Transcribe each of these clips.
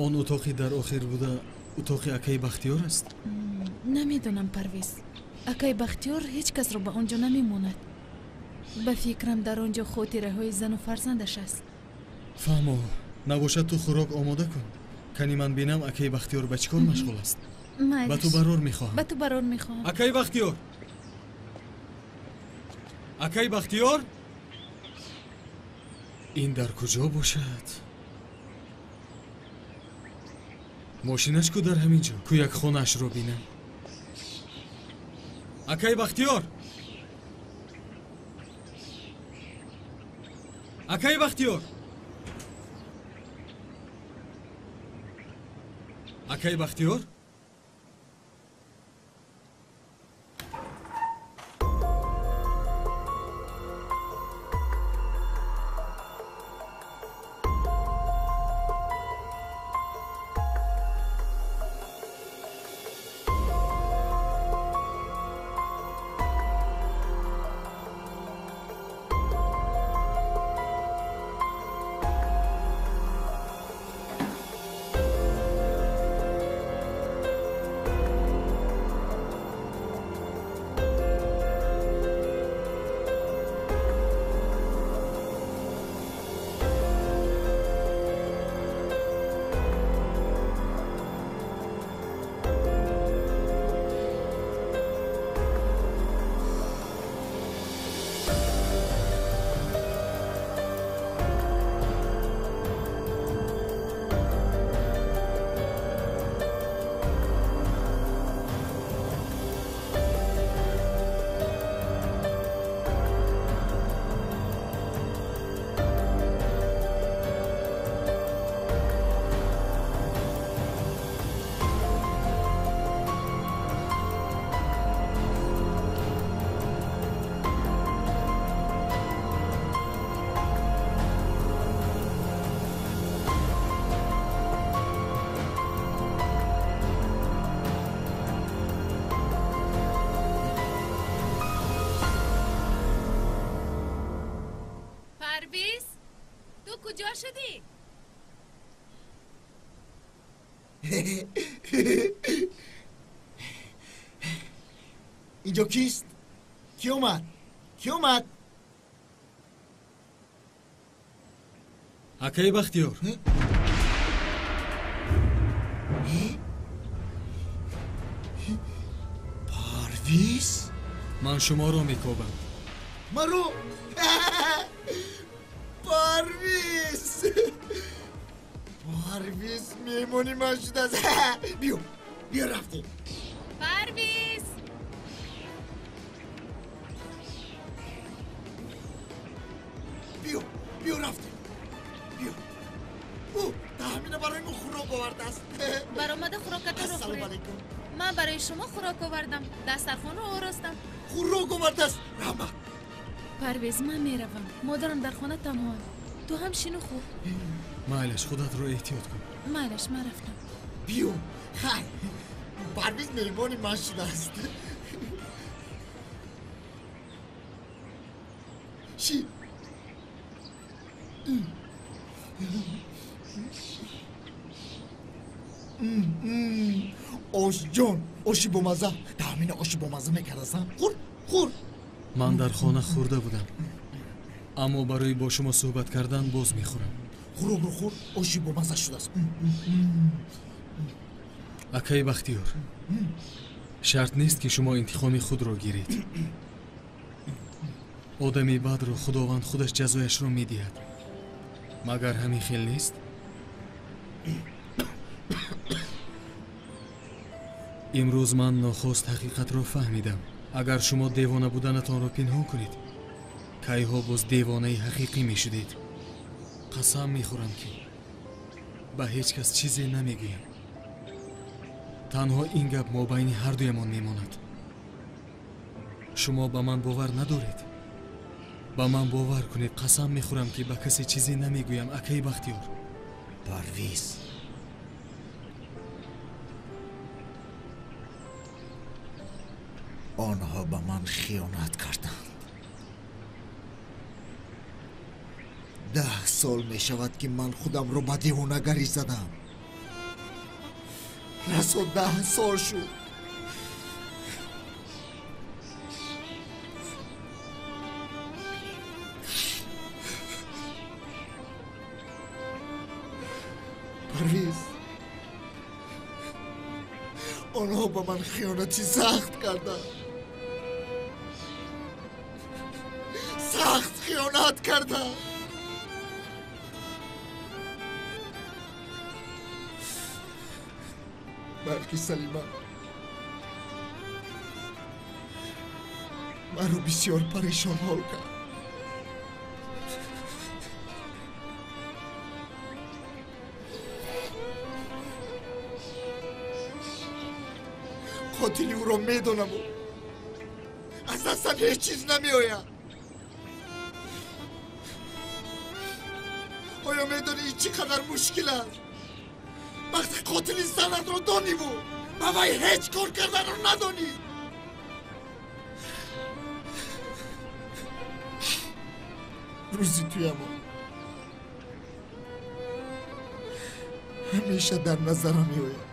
Он утоқи дар охир буда утоқи акаи Бахтиёр аст? Намедонам, Парвиз. Акаи Бахтиёр ҳеҷ касро ба он ҷо намемонад. Ба фикрам, дар он ҷо хотираҳои зану фарзандаш аст. Фаҳмо, набошад ту хӯрок омода кун. Кани ман бинам акаи Бахтиёр ба чӣ кор машғул аст. Ба ту барор мехоҳам. Ба ту барор мехоҳам. Акаи Бахтиёр! Акаи Бахтиёр? Ин дар куҷо бошад? Мошинаш ку дар ҳамин ҷо? Ку як хонаашро бинам. Акаи Бахтиёр! Акаи Бахтиёр! Акаи Бахтиёр? Куҷо шудӣ? Инҷо кист? Ки омад? Ки омад? Акаи Бахтиёр. Парвиз? Ман шуморо мекобам. Маро? Парвиз! Парвиз меҳмони ман шудааст. Биё, биё рафтем. Парвиз! Биё, биё рафтем. Биё. Ӯ Таҳмина барои мо хӯрок овардааст. Баромада хӯрокатонро Ассалому хӯред. алайкум. Ман барои шумо хӯрок овардам. Дастархонро оростам. Хӯрок овардааст. Раҳмат. Парвиз, ман меравам. Модарам дар хона танҳоанд. Ту ҳам шину хӯр. Майлаш, худатро эҳтиёт кун. Майлаш, ман рафтам. Биё. Хай. Парвиз меҳмони ман шудааст. Ши. Ошҷон, оши бомазза. Таҳмина оши бомазза мекардасан. Хӯр, хӯр. Ман дар хона хӯрда будам, аммо барои бо шумо суҳбат кардан боз мехӯрам. Хӯрокро хӯр, оши бомазза шудааст. Акаи Бахтиёр, шарт нест ки шумо интиқоми худро гиред. Одами бадро Худованд худаш ҷазояшро медиҳад. Магар ҳамин хел нест? Имрӯз ман нохост ҳақиқатро фаҳмидам. Агар шумо девона буданатонро пинҳон кунед, кайҳо боз девонаи ҳақиқӣ мешудед. Қасам мехӯрам, ки ба ҳеҷ кас чизе намегӯям. Танҳо ин гап мобайни ҳардуямон мемонад. Шумо ба ман бовар надоред? Ба ман бовар кунед, қасам мехӯрам, ки ба касе чизе намегӯям, акаи Бахтиёр. Парвиз, онҳо ба ман хиёнат карданд. 10 сол мешавад, ки ман худамро ба девонагарӣ задам. Расо 10 сол шуд. Парвиз, онҳо ба ман хиёнати сахт карданд. Сахт хиёнат карданд. Балки Салима маро бисёр парешонҳол кард. Қотили ӯро медонаму аз дастам ҳеҷ чиз намеояд. Оё медонӣ ин чӣ қадар мушкил аст? Вақте қотили занатро дониву ба вай ҳеҷ кор карданро надонӣ. Рӯзи туямон ҳамеша дар назарам меояд.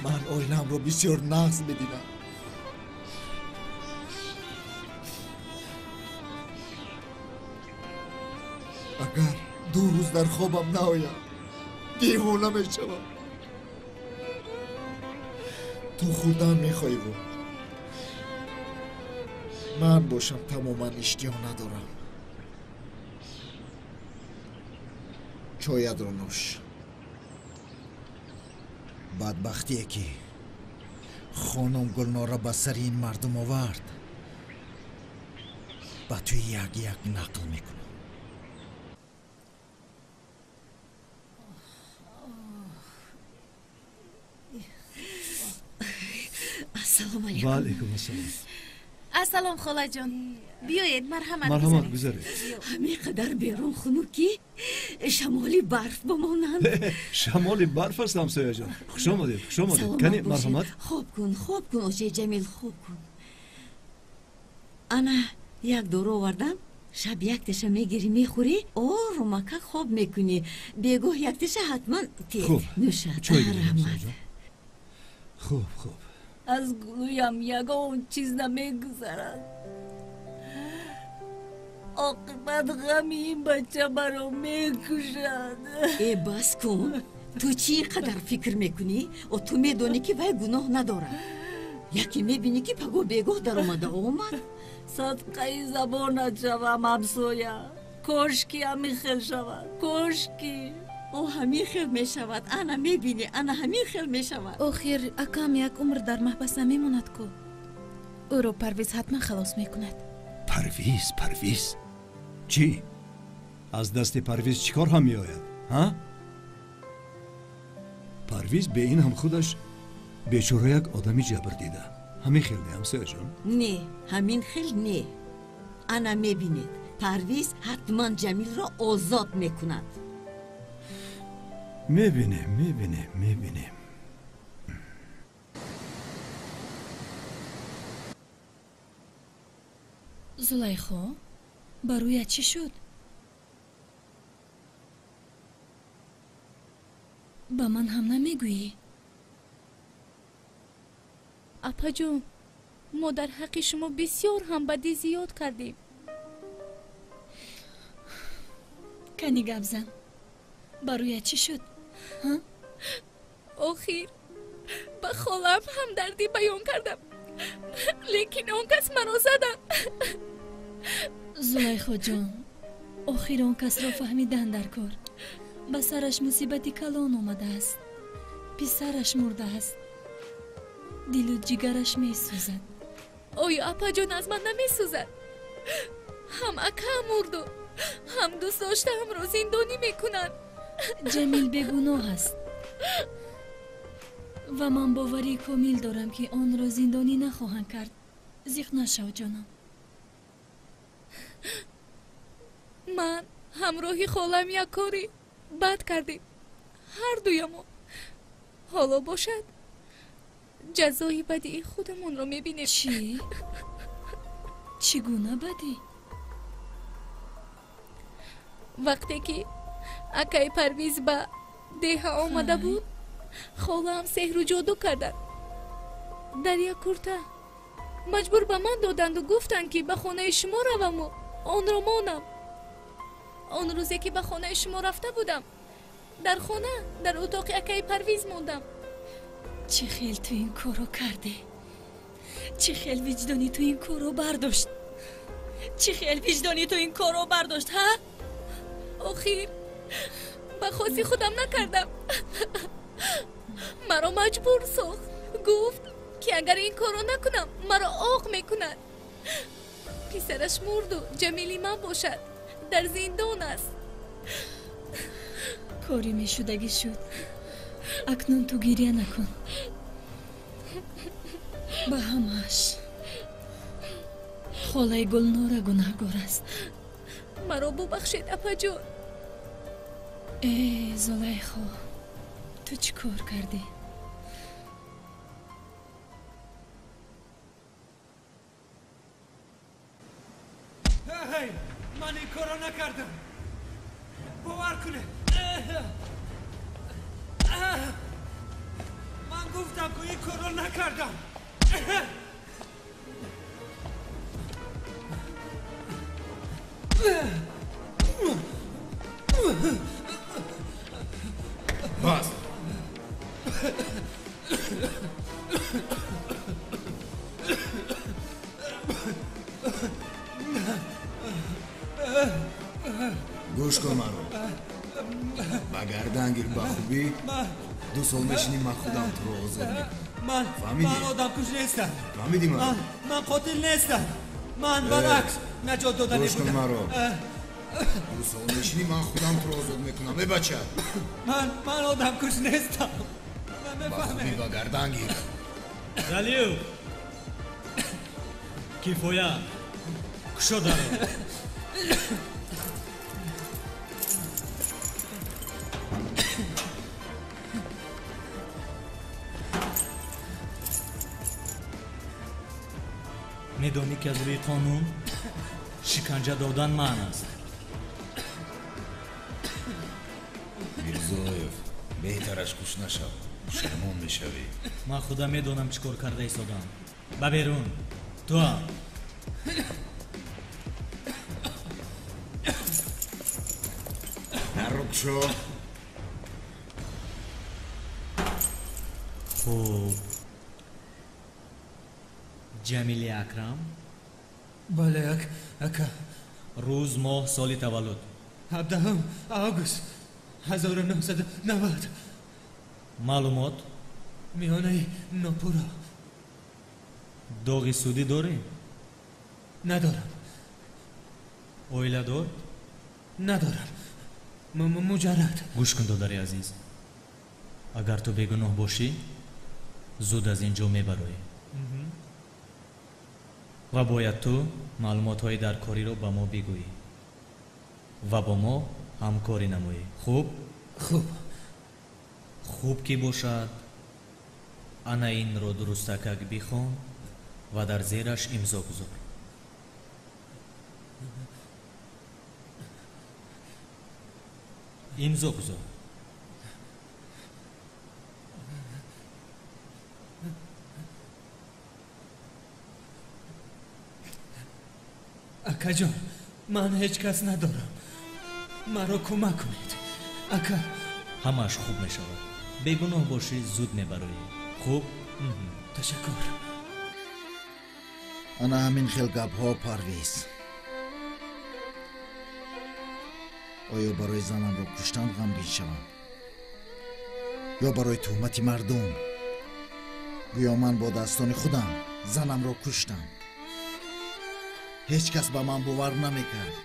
Ман оиламро бисёр нағз медидам. Агар 2 рӯз дар хобам наояд, девона мешавам. Ту хӯрдан мехоҳиву ман бошам тамоман иштиҳо надорам. Чоятро нӯш. Бадбахтие ки хонум Гулнора ба сари ин мардум овард, ба ту як-як нақл мекунам. Ассалому алайкум. Ва алайкум ассалом. Ассалом холаҷон. Биёед, марҳамат. Марҳамат гузаред. Ҳамин қадар берун хунукӣ, шамоли барф бимонанд. Шамоли барф аст ҳамсояҷон. Хуш омадед, хуш омадед. Кани марҳамат. Хоб кун, хоб кун, очаи Ҷамил, хоб кун. Ана як дору овардам. Шаб як теша мегирӣ, мехӯрӣ, орумака хоб мекунӣ. Бегоҳ як теша ҳатман те нӯшад. Чой гиред ҳамсояҷон. Хуб, хуб. Аз гулӯям ягон чиз намегузарад. Оқибат ғами ин бача маро мекушад. Э, бас кун. Ту чӣ қадар фикр мекунӣ? О, ту медонӣ ки вай гуноҳ надорад. Яке мебинӣ ки пагоҳ бегоҳ даромада омад. Садқаи забонат шавам ҳамсоя. Кошки ҳамин хел шавад, кошки. О, ҳамин хел мешавад. Ана мебинӣ, ана ҳамин хел мешавад. Охир акам як умр дар маҳбас намемонад ку. Ӯро Парвиз ҳатман халос мекунад. Парвиз, Парвиз. Чӣ? Аз дасти Парвиз чӣ кор ҳам меояд, ҳа? Парвиз бе ин ҳам худаш бечора як одами ҷабр дида. Ҳамин хел не, ҳамсояҷон? Не, ҳамин хел не. Ана мебинед, Парвиз ҳатман Ҷамилро озод мекунад. Мебинем, мебинем, мебинем. Зулайхо, ба рӯят чӣ шуд? Ба ман ҳам намегӯӣ? Апаҷон, мо дар ҳаққи шумо бисёр ҳам бадӣ зиёд кардем. Кани гап зан, ба рӯят чӣ шуд? Охир ба холаам ҳамдардӣ баён кардам, лекин он кас маро заданд. Зулайхоҷон, охир он касро фаҳмидан дар кор. Ба сараш мусибати калон омадааст. Писараш мурдааст. Дилу ҷигараш месӯзад. Оё апаҷон аз ман намесӯзад? Ҳам акаам мурду, ҳам дӯст доштаамро зиндонӣ мекунанд. Ҷамил бегуноҳ аст ва ман боварии комил дорам, ки онро зиндонӣ нахоҳанд кард. Зиқ нашав, ҷонам. Ман ҳамроҳи холам як кори бад кардем, ҳар дуямон. Ҳоло бошад ҷазои бадии худамонро мебинем. Чӣ? Чӣ гуна бадӣ? Вақте ки акаи Парвиз ба деҳа омада буд, холаам сеҳру ҷоду карданд. Дар як курта маҷбур ба ман доданду гуфтанд, ки ба хонаи шумо раваму онро монам. Он рӯзе ки ба хонаи шумо рафта будам, дар хона дар утоқи акаи Парвиз мондам. Чӣ хел ту ин корро кардӣ? Чӣ хел виҷдони ту ин корро бардошт? Чӣ хел виҷдони ту ин корро бардошт, ҳа? Охир ба хоси худам накардам. Маро маҷбур сохт. Гуфт, ки агар ин корро накунам, маро оқ мекунад. Писараш мурду Ҷамили ман бошад, дар зиндон аст. Кори мешудагӣ шуд. Акнун ту гиря накун. Ба ҳамааш холаи Гулнора гунаҳгор аст. Маро бубахшед, апаҷон. Э, Зулайхо, ту чӣ кор кардӣ? Ман ин корро накардам, бовар кунед. Ман гуфтам, ки ин корро накардам. Бас! Гӯш кун маро. Ба гардан гир ба хубӣ, 2 сол мешинӣ, ман худам туро озод мекунам. Ман Фаҳмидӣ? Ман одамкуш нестам. Фаҳмидӣ маро? Ман қотил нестам. Ман баръакс наҷот додани Гӯш кун будам. маро. 2 сол мешинӣ, ман худам туро озод мекунам. Э, бача! Ман одамкуш нестам. Ба хубӣ Мефаҳмед. ба гардан гир. Залиев, кифоя, кушо даро. Медонӣ, ки аз рӯи қонун шиканҷа додан манъ аст. Мирзоев, беҳтараш куш нашав, пушаймон мешавӣ. Ман худам медонам, чӣ кор карда истодам. Ба берун, туам. Дарро кушо. Хуб, Ҷамили Акрам? Бале, ака. Рӯз, моҳ, соли таваллуд? 17 август 1990. Маълумот? Миёнаи нопурра. Доғи судӣ дорӣ? Надорам. Оиладор? Надорам, муҷаррад. Гӯш кун, додари азиз, агар ту бегуноҳ бошӣ, зуд аз ин ҷо мебароӣ ва бояд ту маълумотҳои даркориро ба мо бигӯӣ ва бо мо ҳамкорӣ намоӣ. Хуб? Хуб. Хуб ки бошад, ана инро дурустакак бихон ва дар зераш имзо гузор. Имзо гузор. Акаҷон, ман ҳеҷ кас надорам, маро кӯмак кунед, ака. Ҳамааш хуб мешавад. Бегуноҳ бошӣ, зуд мебароӣ. Хуб? Ташаккур. Ана ҳамин хел гапҳо, Парвиз. Оё барои занамро куштан ғамгин шавам ё барои туҳмати мардум? Гӯё ман бо дастони худам занамро куштам. Ҳеҷ кас ба ман бовар намекард.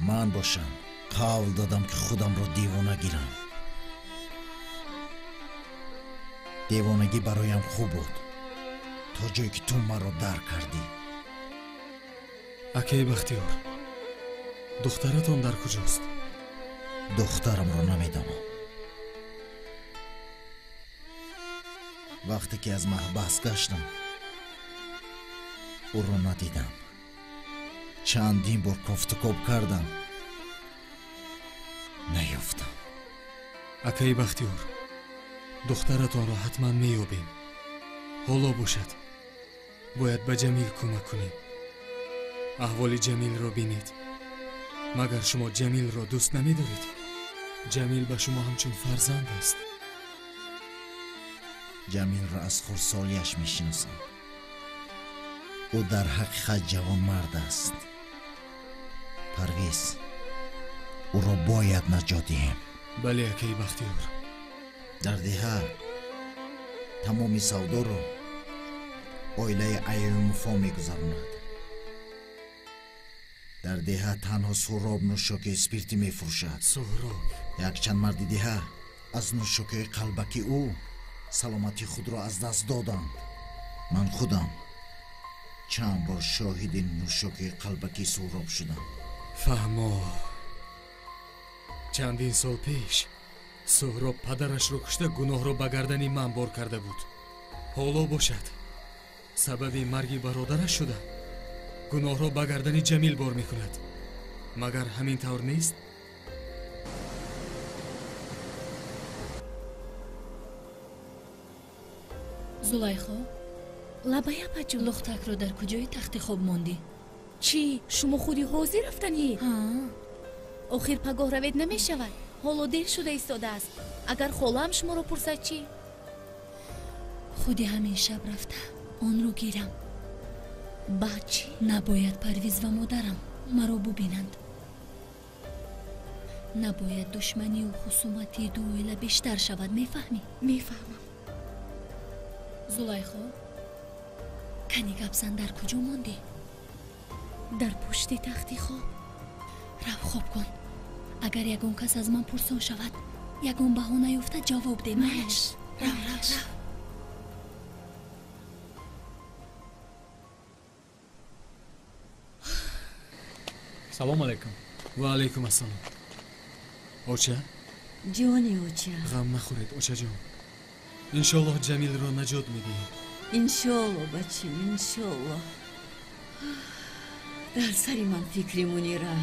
Ман бошам, қавл додам, ки худамро девона гирам. Девонагӣ бароям хуб буд, то ҷое ки ту маро дарк кардӣ. Акаи Бахтиёр, духтаратон дар куҷост? Духтарамро намедонам. Вақте ки аз маҳбас гаштам, ӯро надидам. Чандин бор кофтукоб кардам, наёфтам. Акаи Бахтиёр, духтаратонро ҳатман меёбем. Ҳоло бошад, бояд ба Ҷамил кӯмак кунем. Аҳволи Ҷамилро бинед. Магар шумо Ҷамилро дӯст намедоред? Ҷамил ба шумо ҳамчун фарзанд аст. Ҷамилро аз хурдсолиаш мешиносам. Ӯ дар ҳақиқат ҷавонмард аст. Парвиз, ӯро бояд наҷот диҳем. Бале, акаи Бахтиёр. Дар деҳа тамоми савдоро оилаи Аюмуфо мегузаронад. Дар деҳа танҳо Суҳроб нӯшокии спиртӣ мефурӯшад. Суҳроб. Якчанд марди деҳа аз нӯшокии қалбаки ӯ саломатии худро аз даст доданд. Ман худам чанд бор шоҳиди нӯшокии қалбаки Суҳроб шудам. Фаҳмо, чандин сол пеш Суҳроб падарашро кушта гуноҳро ба гардани ман бор карда буд. Ҳоло бошад, сабаби марги бародараш шуда гуноҳро ба гардани Ҷамил бор мекунад. Магар ҳамин тавр нест? Зулайхо, лабай апаҷон, лухтакро дар куҷои тахти хоб мондӣ? Чӣ, шумо худи ҳозир рафтанед? Охир пагоҳ равед намешавад. Ҳоло дер шуда истодааст. Агар холаам шуморо пурсад чӣ? Худи ҳамин шаб рафта онро гирам. Баъд чӣ? Набояд Парвиз ва модарам маро бубинанд. Набояд душманию хусумати ду оила бештар шавад, мефаҳмӣ? Мефаҳмам. Зулайхо, кани гапзан дар куҷо мондӣ? Дар пушти тахти хоб. Рав хоб кун. Агар ягон кас аз ман пурсон шавад, ягон баҳона ёфта ҷавоб де. Майлаш, рав, рав, рав. Салом алейкум. Ва алейкум ассалом. Оча? Ҷони оча. Ғам нахӯред, очаҷон. Иншоллоҳ Ҷамилро наҷот медиҳем. Иншолло, бачим, иншолло. Дар сари ман фикри Мунира.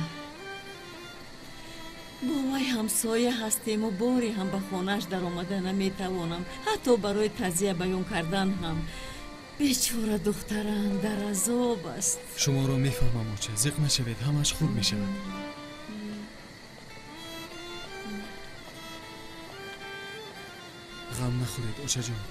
Бо вай ҳамсоя ҳастему боре ҳам ба хонааш даромада наметавонам, ҳатто барои тазия баён кардан ҳам. Бечора духтарам дар азоб аст. Шуморо мефаҳмам, оча, зиқ нашавед, ҳамаш хуб мешавад. Ғам нахӯред, очаҷон.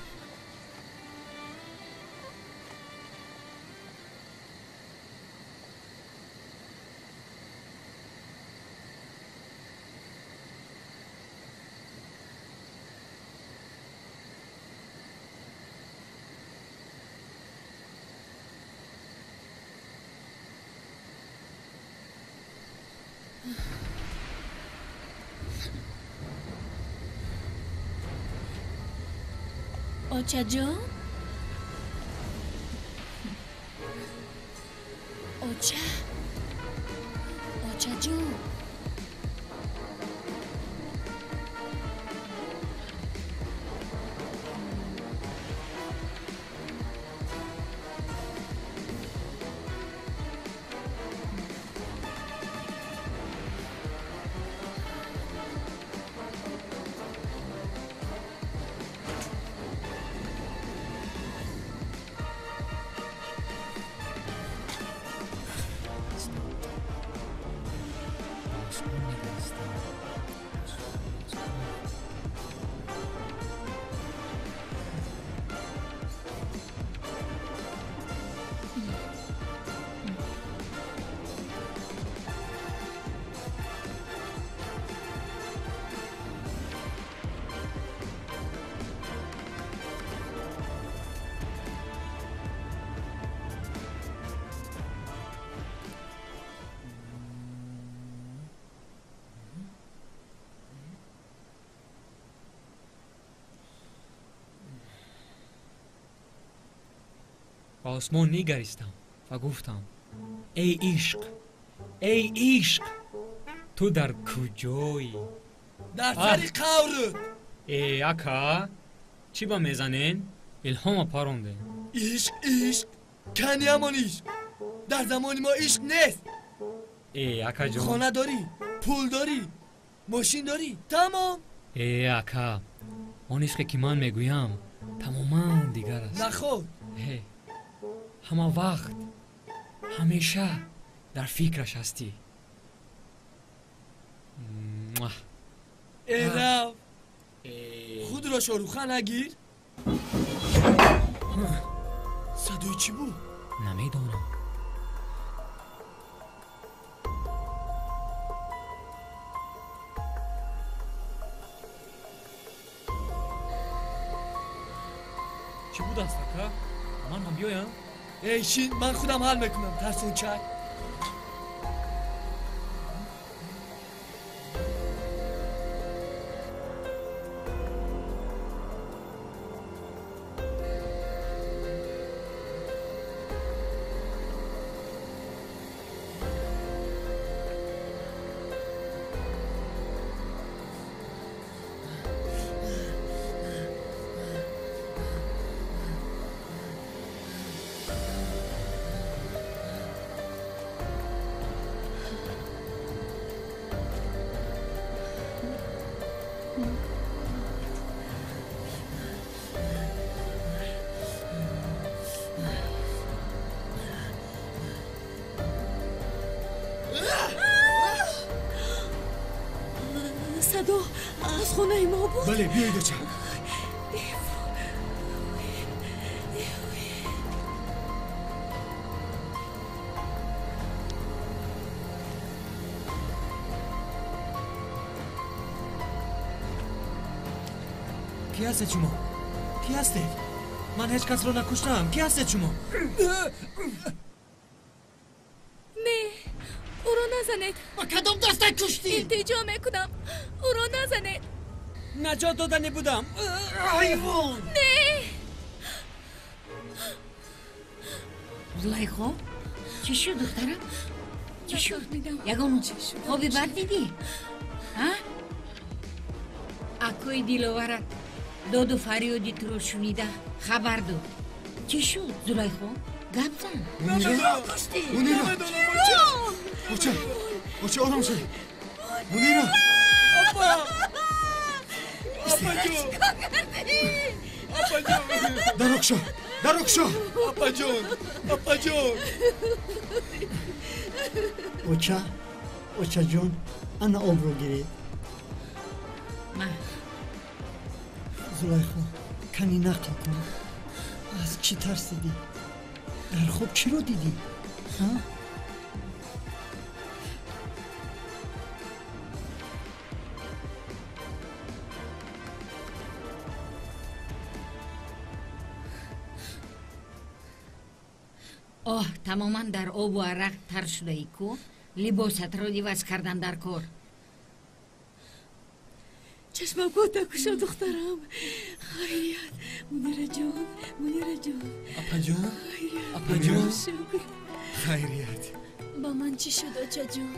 Очаҷон, оча, очаҷон. Ба осмон нигаристам ва гуфтам: эй ишқ, эй ишқ, ту дар куҷоӣ? Дар сари қаврут. Э, ака, чӣ ба мезанен? Илҳома парондем. Ишқ, ишқ, кани ҳамон ишқ. Дар замони мо ишқ нест. Э, акаҷон, хона дорӣ, пул дорӣ, мошин дорӣ, тамом. Э, ака, он ишқе ки ман мегӯям, тамоман дигар аст. Наход. Э, ҳама вақт, ҳамеша дар фикраш ҳастӣ. Э, рав, худро шоруха нагир. Садои чӣ буд? Намедонам. Чӣ будааст, ака? Ман ҳам биёям? Эй, шин, ман худам ҳал мекунам. Тарсончак. Садо аз хонаи мо буд? Бале, биёед, оча. Кӣ ҳастед шумо? Кӣ ҳастед? Ман ҳеҷ касро накуштаам. Кӣ ҳастед шумо? Не, ӯро назанед. Ба кадом даста куштӣ? Илтиҷо мекунам, ӯро назанед. Наҷот додани будам. Ҳайвон! Не! Зулайхо, чӣ шуд, духтарам? Чӣ шуд? Ягон хоби бад дидӣ? А? Акои Диловарат доду фарёди туро шунида хабар дод. Чӣ шуд, Зулайхо? Гап зан. Мунира! Мунира! Оча! Оча, ором шавед. Мунира! Апа! Апаҷон! Апаҷон! Дарокшо! Дарокшо! Апаҷон! Апаҷон! Оча, очаҷон, ана обро гиред. Ма. Зулайхо, кани нақл кун. Аз чӣ тарсидӣ? Дар хоб чиро дидӣ? Оҳ, тамоман дар обу арақ тар шудаӣ ку. Либосатро иваз кардан дар кор. Чашмакот накуша, духтарам. Хайрият, Мунираҷон, Мунираҷон. Апаҷон, апаҷон. Хайрият. Ба ман чӣ шуд, очаҷон?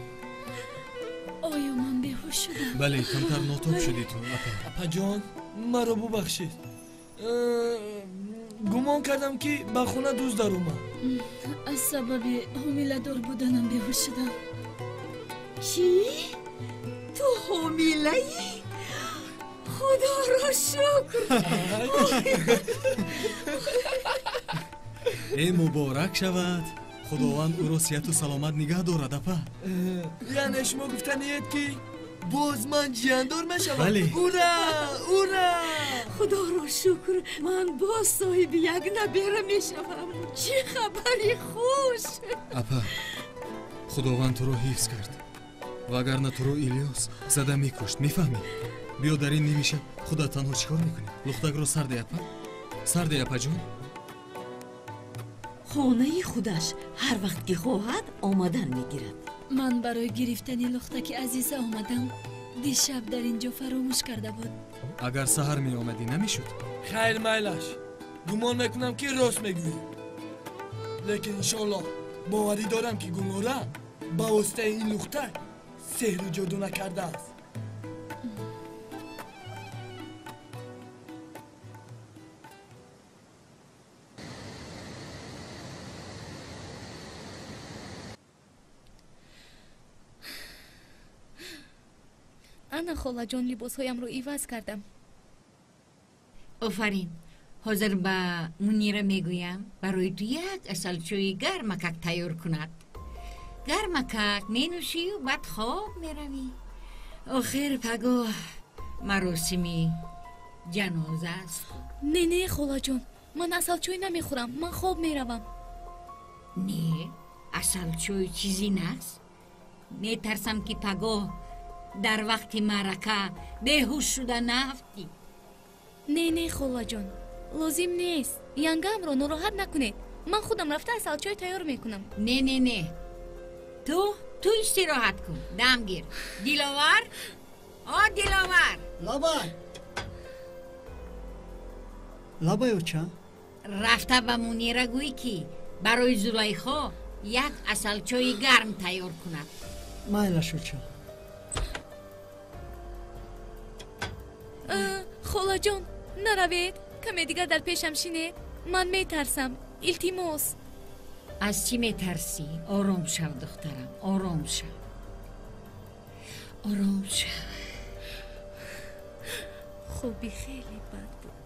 Оё ман беҳуш шудам? Бале, камтар нотоб шудӣ ту, апа. Апаҷон, маро бубахшед. Гумон кардам, ки ба хона дузд даромад. Аз сабаби ҳомиладор буданам беҳуш шудам. Чӣ? Ту ҳомилаӣ? Худоро шукр! Э, муборак шавад. Худованд ӯро сиҳату саломат нигаҳ дорад, апа. Яъне шумо гуфтаниед, ки боз ман ҷияндор мешавам? Бале. Ура, ура! Худоро шукр, ман боз соҳиби як набера мешавам. Чӣ хабари хуш! Апа, худованд туро ҳифз кард, вагарна туро Илёс зада мекушт, мефаҳмӣ? Биё, дар ин нимишаб худат танҳо чӣ кор мекунӣ? Лухтакро сар де, апа, сар де, апаҷон. Хонаи худаш, ҳар вақт ки хоҳад, омадан мегирад. Ман барои гирифтани лухтаки Азиза омадам. Дишаб дар ин ҷо фаромӯш карда буд. Агар саҳар меомадӣ, намешуд? Хайр, майлаш, гумон мекунам, ки рост мегӯӣ, лекин иншоаллоҳ боварӣ дорам, ки Гулнора ба воситаи ин лухтак сеҳру ҷоду накардааст. Ана холаҷон, либосҳоямро иваз кардам. Офарин. Ҳозир ба Мунира мегӯям, барои ту як асалчӯи гармакак тайёр кунад. Гармакак менӯшию баъд хоб меравӣ. Охир пагоҳ маросими ҷаноза аст. Не, не, холаҷон, ман асалчой намехӯрам, ман хоб меравам. Не, асалчой чизи нағз. Метарсам, ки пагоҳ дар вақти маърака беҳуш шуда наафтӣ. Не, не, холаҷон, лозим нест. Янгаамро нороҳат накунед. Ман худам рафта асалчой тайёр мекунам. Не, не, не, ту истироҳат кун, дам гир. Диловар, о Диловар! Лабай, лабай, оча. Рафта ба Мунира гӯй, ки барои Зулайхо як асалчои гарм тайёр кунад. Майлаш, оча. Холаҷон, наравед, каме дигар дар пешам шинед. Ман метарсам, илтимос. Аз чӣ метарсӣ? Ором шав, духтарам, ором шав, ором шав. Хоби хеле бад буд.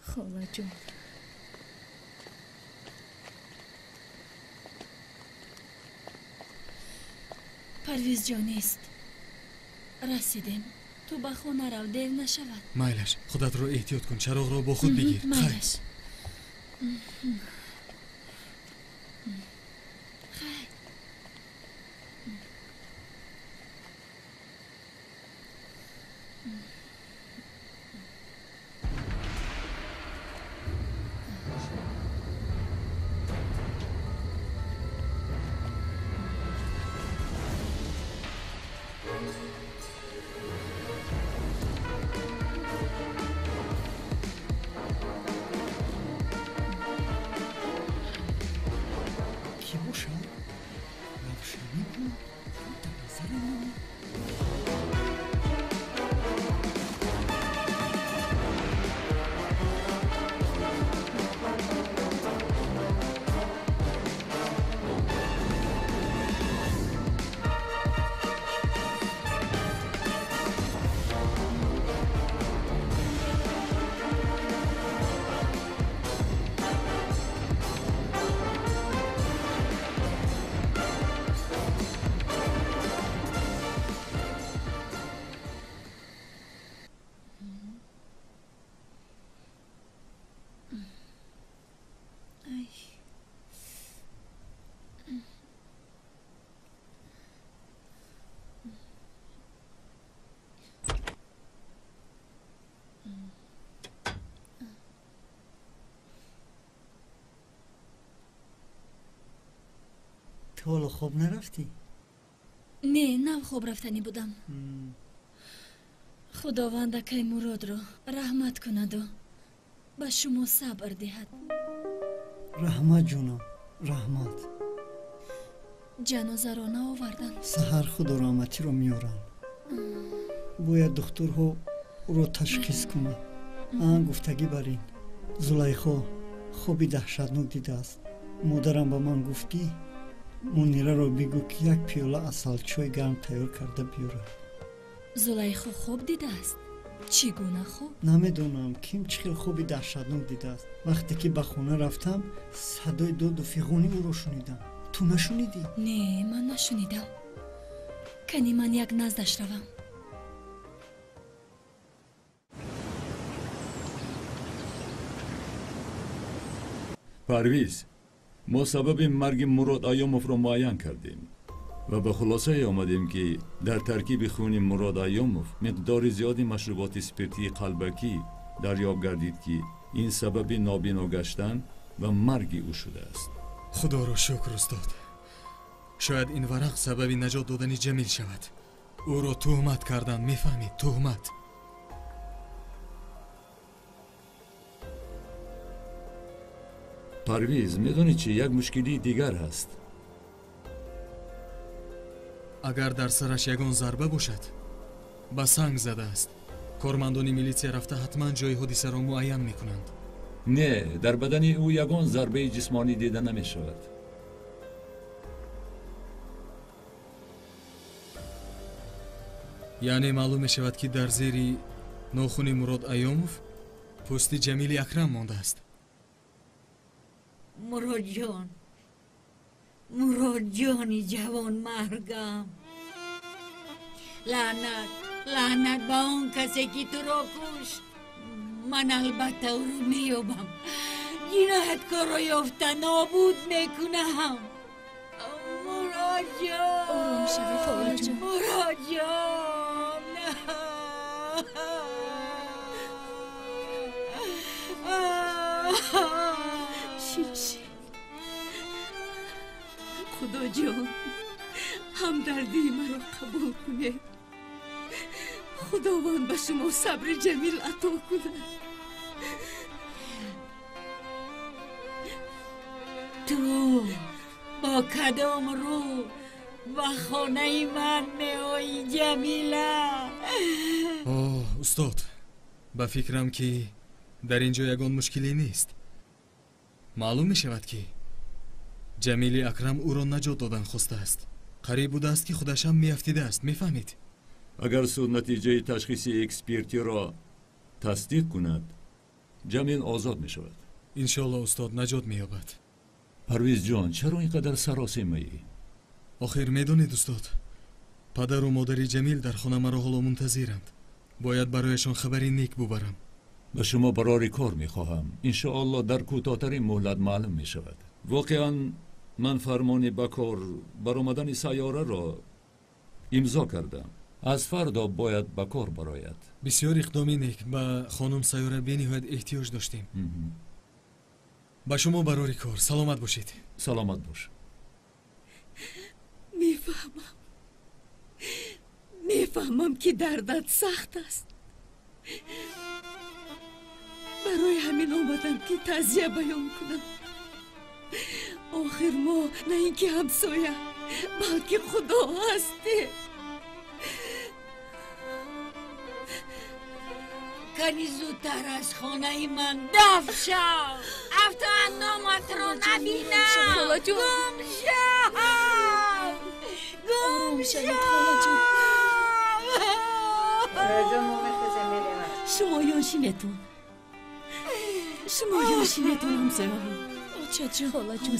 Холаҷон. Парвизҷон нест. Расидем. Ту ба хона рав, дер нашавад. Майлаш, худатро эҳтиёт кун, чароғро бо худ бигир. Майлаш. Хайр. Кӣ бошад? Равшанӣ буд, дар назарам омад. Ай. Ту ҳоло хоб нарафтӣ? Не, нав хоб рафтанӣ будам. Худованд акай Муродро раҳмат кунаду ба шумо сабр диҳад. Раҳмат, ҷонам, раҳмат. Ҷанозаро наоварданд? Саҳар худо раҳматиро меоранд. Бояд духтурҳо ӯро ташхис кунанд. Ан гуфтагӣ бар ин, Зулайхо хоби даҳшатнок дидааст. Модарам ба ман гуфт, ки Мунираро бигӯ, ки як пиёла асалчой гарм тайёр карда биёрад. Зулайхо хоб дидааст? Чӣ гуна хоб? Намедонам, ким чӣ хел хоби даҳшатнок дидааст. Вақте ки ба хона рафтам, садои доду фиғони ӯро шунидам. Ту нашунидӣ? Не, ман нашунидам. Кани ман як наздаш равам. Парвиз, мо сабаби марги Мурод Айёмовро муайян кардем ва ба хулосае омадем, ки дар таркиби хуни Мурод Айёмов миқдори зиёди машруботи спиртии қалбакӣ дарёб гардид, ки ин сабаби нобино гаштан ва марги ӯ шудааст. Худоро шукр, устод. Шояд ин варақ сабаби наҷот додани Ҷамил шавад. Ӯро туҳмат карданд, мефаҳмед, туҳмат. Парвиз, медонӣ чӣ? Як мушкилии дигар ҳаст. Агар дар сараш ягон зарба бошад, ба санг задааст. Кормандони милитсия рафта ҳатман ҷои ҳодисаро муайян мекунанд. Не, дар бадани ӯ ягон зарбаи ҷисмонӣ дида намешавад. Яъне маълум мешавад, ки дар зери нохуни Мурод Айёмов пӯсти Ҷамили Акрам мондааст. Муродҷон, Муродҷони ҷавонмаргам, лаънат, лаънат ба он касе, ки туро кушт. Ман албатта ӯро меёбам, ҷинояткорро ёфта нобуд мекунам. Муродҷон, ором шавед, холаҷон. Муродҷон, шиши Худоҷон, ҳамдардии маро қабул кунед. Худованд ба шумо сабри ҷамил ато кунад. Ту бо кадом рӯ ба хонаи ман меоӣ, Ҷамила? Оҳ, устод, ба фикрам, ки дар ин ҷо ягон мушкиле нест. Маълум мешавад, ки Ҷамили Акрам ӯро наҷот додан хостааст. Қариб будааст, ки худашам меафтидааст, мефаҳмед? Агар суд натиҷаи ташхиси экспертиро тасдиқ кунад, Ҷамил озод мешавад. Иншоалло, устод, наҷот меёбад. Парвизҷон, чаро ин қадар саросемаӣ? Охир медонед, устод, падару модари Ҷамил дар хона маро ҳоло мунтазиранд. Бояд барояшон хабари нек бубарам. Ба шумо барори кор мехоҳам. Иншоалло дар кӯтоҳтарин муҳлат маълум мешавад. Воқеан ман фармони ба кор баромадани Сайёраро имзо кардам. Аз фардо бояд ба кор барояд. Бисёр иқдоми нек. Ба хонум Сайёра бениҳоят эҳтиёҷ доштем. Ба шумо барори кор. Саломат бошед. Саломат бош. Мефаҳмам, мефаҳмам, ки дардат сахт аст. Барои ҳамин омадам, ки таъзия баён кунам. Охир мо на ин ки ҳамсоя, балки худо ҳастем. Кани зудтар аз хонаи ман дафт шав, афту андоматро набинам. Холаҷон, гум шав, гум шав. Шумоён шинетон, шумоён шинетон, ҳамсояҳо. Очаҷон, холаҷон,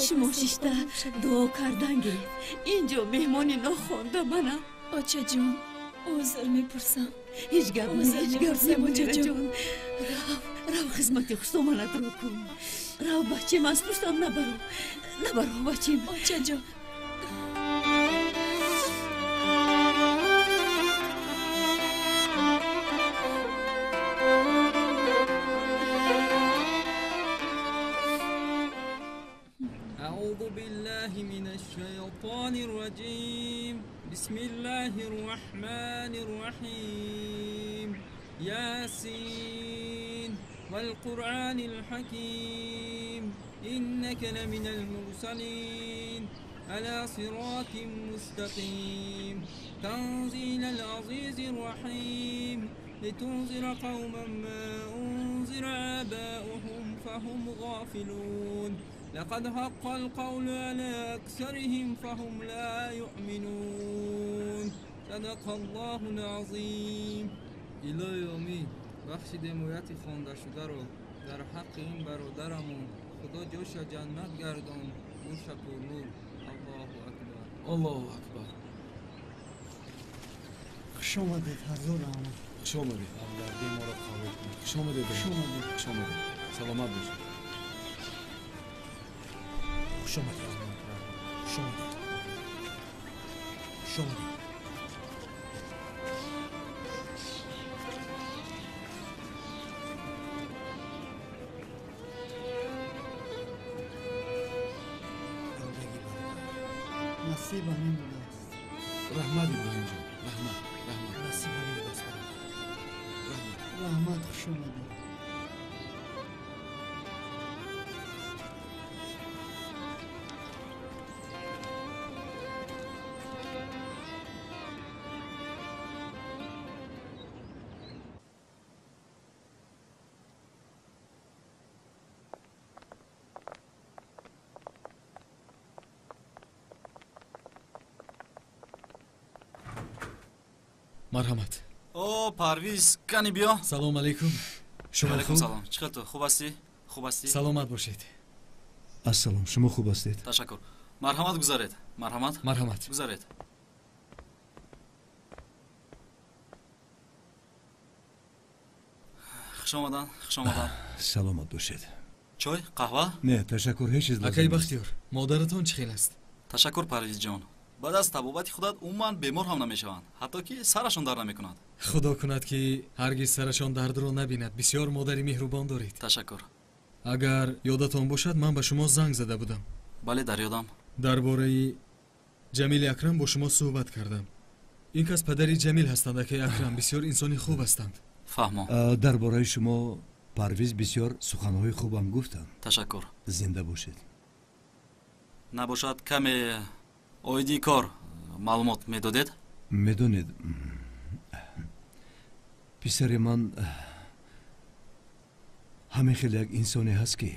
шумо шишта дуо кардан гиред. Инҷо меҳмони нохонда манам. Очаҷон, узр мепурсам. Ҳеҷ гап не, ҳеҷ гап не, Мунираҷон. Рав, рав, хизмати хусдоманатро кун. Рав, бачем, аз пуштам набаро, набаро, бачем. Очаҷон. أعوذ بالله من الشيطان الرجيم. بسم الله الرحمن الرحيم. ياسين والقرآن الحكيم. إنك لمن المرسلين على صراط مستقيم. تنزيل العزيز الرحيم. لتنذر قوما ما أنذر آباؤهم فهم غافلون. لقد حق القول على أكثرهم فهم لا يؤمنون. صدق الله العظيم. илоҳи омин, бахшиде мӯяти хондашударо дар ҳаққи ин бародарамон. Худо ҷоша ҷаннат гардон, гӯша пурнур. Аллоҳу акбар, Аллоҳу акбар. Хуш омадед, ҳазор раҳмат. Хуш омадед. Ҳамдардии моро қабул кунед. Хуш омадед. Хуш омадед. Хуш омадед. Саломат бошед. Хуш омадед. Хуш омадед. Хуш омадед. Насиб ҳамин будааст. Раҳмат, Иброҳимҷон, раҳмат, раҳмат. Насиб ҳамин будааст, бародар. Раҳмат. Раҳмат, хуш омадед. Марҳамат. О, Парвиз, кани биё. Салом алейкум. Шумо Алейкум хуб? салом. Чӣ хел ту? Хуб ҳастӣ? Хуб ҳастӣ? Саломат бошед. Ассалом, шумо хуб ҳастед? Ташаккур. Марҳамат, гузаред. Марҳамат. Марҳамат. Гузаред. Хуш омадан, хуш омадан. Саломат бошед. Чой, қаҳва? Не, ташаккур, ҳеҷ чиз лозим Акаи нест. Бахтиёр, модаратон чӣ хел аст? Ташаккур, Парвизҷон. Баъд аз табобати худат умуман бемор ҳам намешаванд, ҳатто ки сарашон дард намекунад. Худо кунад, ки ҳаргиз сарашон дардро набинад. Бисёр модари меҳрубон доред. Ташаккур. Агар ёдатон бошад, ман ба шумо занг зада будам. Бале, дар ёдам. Дар бораи Ҷамили Акрам бо шумо суҳбат кардам. Ин кас падари Ҷамил ҳастанд, акаи Акрам. Бисёр инсони хуб ҳастанд. Фаҳмо. Дар бораи шумо Парвиз бисёр суханҳои хубам гуфтанд. Ташаккур. Зинда бошед. Набошад, каме оиди кор маълумот медодед? Медонед, писари ман ҳамин хел як инсоне ҳаст, ки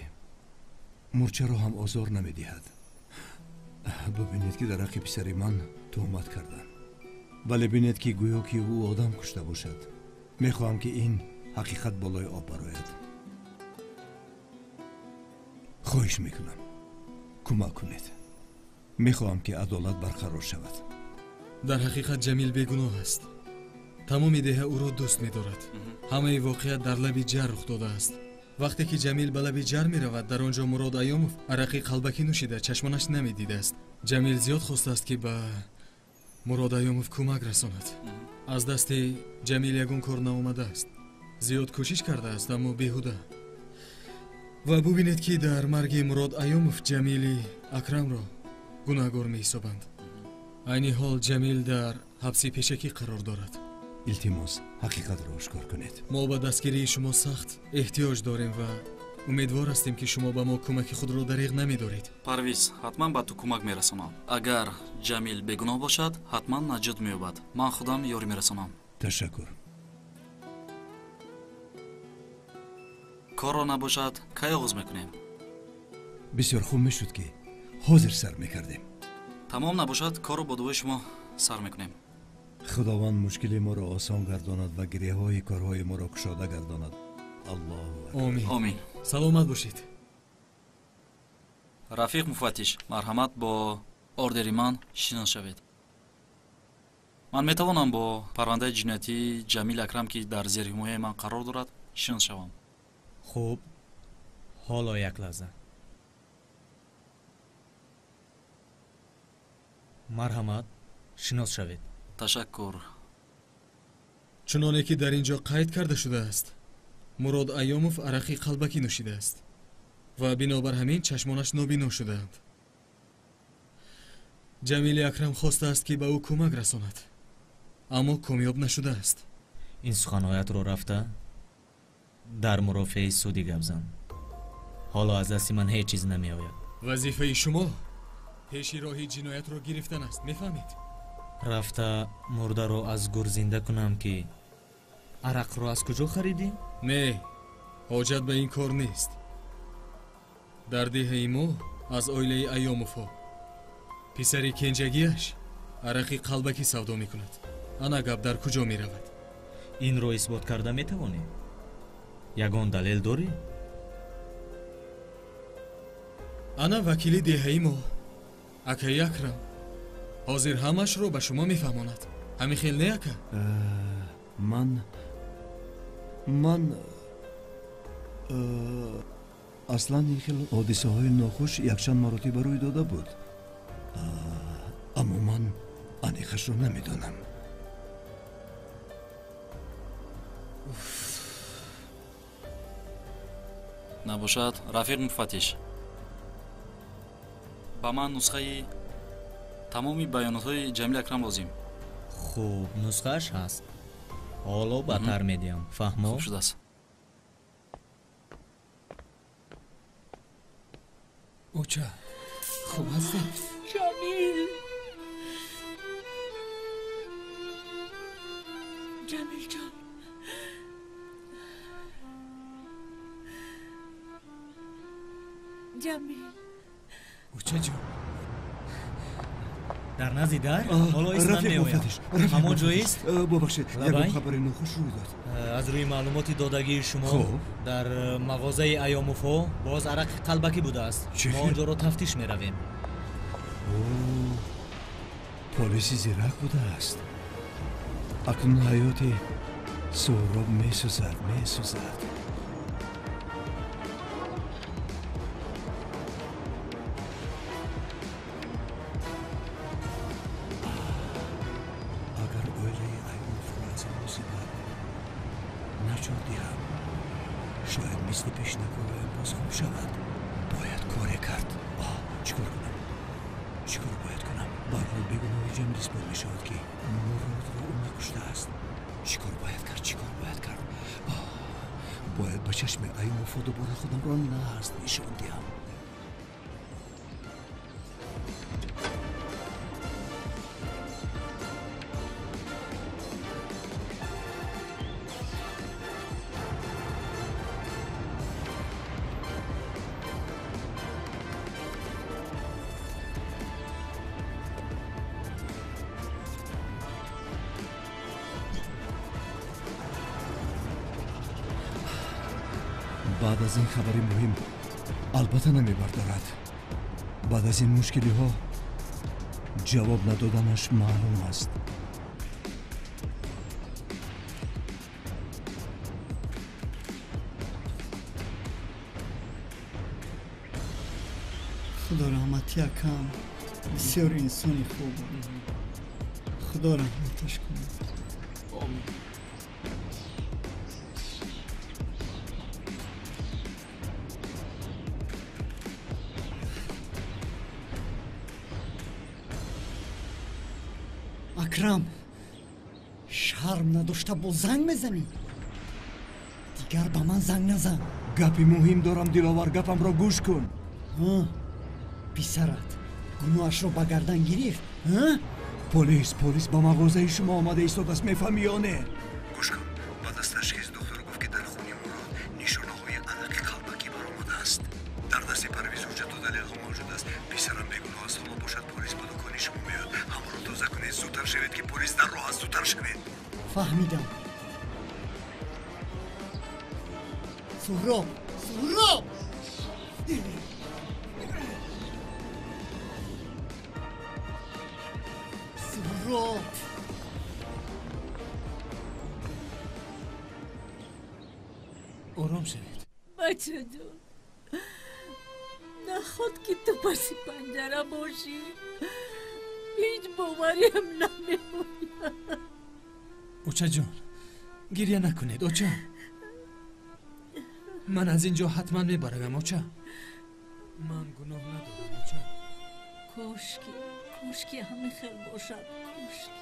мурчаро ҳам озор намедиҳад. Бибинед, ки дар ҳаққи писари ман туҳмат карданд, вале бинед, ки гӯё ки ӯ одам кушта бошад. Мехоҳам, ки ин ҳақиқат болои об барояд. Хоҳиш мекунам, кӯмак кунед. Мехоҳам, ки адолат барқарор шавад. Дар ҳақиқат Ҷамил бегуноҳ аст. Тамоми деҳа ӯро дӯст медорад. Ҳамаи воқеа дар лаби ҷар рух додааст. Вақте ки Ҷамил ба лаби ҷар меравад, дар он ҷо Мурод Айёмов арақи қалбакӣ нӯшида, чашмонаш намедидааст. Ҷамил зиёд хостааст, ки ба Мурод Айёмов кӯмак расонад. Аз дасти Ҷамил ягон кор наомадааст. Зиёд кӯшиш кардааст, аммо беҳуда. Ва бубинед, ки дар марги Мурод Айёмов Ҷамили Акрамро гунаҳгор меҳисобанд. Айни ҳол Ҷамил дар ҳабси пешакӣ қарор дорад. Илтимос, ҳақиқатро ошкор кунед. Мо ба дастгирии шумо сахт эҳтиёҷ дорем ва умедвор ҳастем, ки шумо ба мо кӯмаки худро дариғ намедоред. Парвиз, ҳатман ба ту кӯмак мерасонам. Агар Ҷамил бегуноҳ бошад, ҳатман наҷот меёбад. Ман худам ёрӣ мерасонам. Ташаккур. Корро набошад, кай оғоз мекунем? Бисёр хуб мешуд, ки ҳозир сар мекардем. Тамом, набошад, корро бо дуои шумо сар мекунем. Худованд мушкили моро осон гардонад ва гиреҳҳои корҳои моро кушода гардонад. Аллоҳу акбар. Омин. Омин. Саломат бошед. Рафиқ муфаттиш, марҳамат, бо ордери ман шинос шавед. Ман метавонам бо парвандаи ҷиноятии Ҷамил Акрам, ки дар зерҳимояи ман қарор дорад, шинос шавам? Хуб, ҳоло як лаҳза. Марҳамат, шинос шавед. Ташаккур. Чуноне ки дар ин ҷо қайд карда шудааст, Мурод Айёмов арақи қалбакӣ нӯшидааст ва бинобар ҳамин чашмонаш нобино шудаанд. Ҷамили Акрам хостааст, ки ба ӯ кӯмак расонад, аммо комёб нашудааст. Ин суханҳоятро рафта дар мурофиаи судӣ гап зан. Ҳоло аз дасти ман ҳеҷ чиз намеояд. Вазифаи шумо пеши роҳи ҷиноятро гирифтан аст, мефаҳмед? Рафта мурдаро аз гур зинда кунам, ки арақро аз куҷо харидӣ? Не, ҳоҷат ба ин кор нест. Дар деҳаи мо аз оилаи Айёмовҳо писари кенҷагиаш арақи қалбакӣ савдо мекунад. Ана гап дар куҷо меравад? Инро исбот карда метавонӣ? Ягон далел дорӣ? Ана вакили деҳаи мо, акаи Акрам, ҳозир ҳамашро ба шумо мефаҳмонад. Ҳамин хел не, ака? Ман аслан ин хел ҳодисаҳои нохуш якчанд маротиба рӯй дода буд, аммо ман аниқашро намедонам. Набошад, рафиқ муфаттиш, ба ман нусхаи тамоми баёнотҳои Ҷамил Акрам лозим. Хуб, нусхааш ҳаст. Ҳоло батар медиҳам, фаҳмо? Хуб шудааст. Оча, хуб ҳастед? Ҷамил, Ҷамилҷон, Ҷамил. Очаҷон. Дар назди дар? Ҳоло истам меоям. Ҳамон ҷоист? Бубахшед, ягон хабари нохуш рӯй дод. Аз рӯи маълумоти додагии шумо дар мағозаи Аёмовҳо боз арақи қалбакӣ будааст. Мо он ҷоро тафтиш меравем. Полиси зирак будааст. Акнун ҳаёти Суҳроб месӯзад, месӯзад. Агар оилаи Аюмовро аз ин мусибат наҷот диҳам, шояд мисли пешинакорҳоям боз хуб шавад. Бояд коре кард. Чӣ кор кунам? Чӣ кор бояд кунам? Барҳол бегуноҳи Ҷамил исбот мешавад, ки Муродро ӯ накуштааст. Чӣ кор бояд кард? Чӣ кор бояд кард? Бояд ба чашми Аюмовҳо дубора худамро назд нишон диҳам. Баъд аз ин хабари муҳим албатта намебардорад. Баъд аз ин мушкилиҳо ҷавоб надоданаш маълум аст. Худо раҳмати акам, бисёр инсони хуб буд. Худо раҳматаш кунад. Омин. Акрам, шарм надошта боз занг мезанӣ? Дигар ба ман занг назан. Гапи муҳим дорам, Диловар, гапамро гӯш кун. Писарат гуноҳашро ба гардан гирифт? Полис ба мағозаи шумо омада истодааст, мефаҳмӣ ё не? Гӯш кун, баъд аз ташхис духтур гуфт, ки дар хуни Мурод нишонаҳои арақи қалбакӣ баромадааст. Дар дасти Парвиз ҳуҷҷату далелҳо мавҷуд аст. Писарам бегуноҳ аст, ҳоло бошад полис ба дукони шумо меояд. Ҳамаро тоза кунед, зудтар шавед, ки полис дар роҳ аст, зудтар шавед. Фаҳмидам. Суҳроб, Суҳроб! Суҳроб! Ором шавед. Бачаҷон, наход ки ту паси панҷара бошӣ, ҳеҷ бовариам намеояд. Очаҷон, гиря накунед, оча. Ман аз ин ҷо ҳатман мебаравам, оча. Ман гуноҳ надорам, оча. Кошки, кошки ҳамин хел бошад, кошки.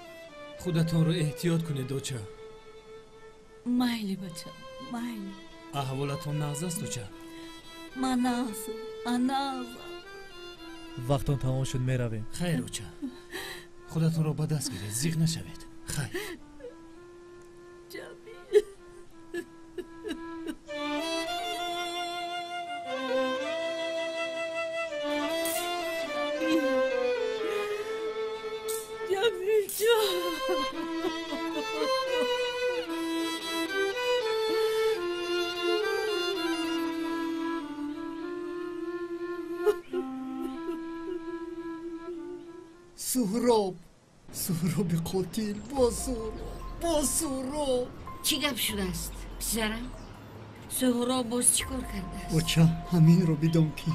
Худатонро эҳтиёт кунед, оча. Майли, бачам, майли. Аҳволатон нағз аст, оча? Ман нағзам, ман нағзам. Вақтон тамом шуд, меравем. Хайр, оча. Худатонро ба даст гиред, зиқ нашавед. Хайр. Ҷамил. Ҷамил ҷон. Суҳроб, Суҳроби қотил, бо Суҳроб, бо Суҳроб. Чӣ гап шудааст, писарам? Суҳроб боз чӣ кор кардааст? Оча, ҳаминро бидон, ки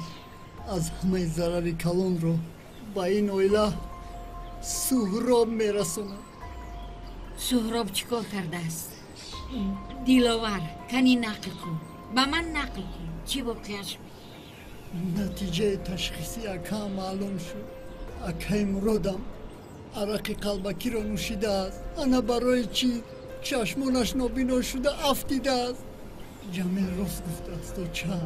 аз ҳамаи зарари калонро ба ин оила Суҳроб мерасонад. Суҳроб чӣ кор кардааст? Диловар, кани нақл кун, ба ман нақл кун, чӣ воқеа шуд? Натиҷаи ташхиси акам маълум шуд. Акаи Муродам арақи қалбакиро нӯшидааст. Ана барои чӣ чашмонаш нобино шуда афтидааст. Ҷамил рост гуфтааст, оча.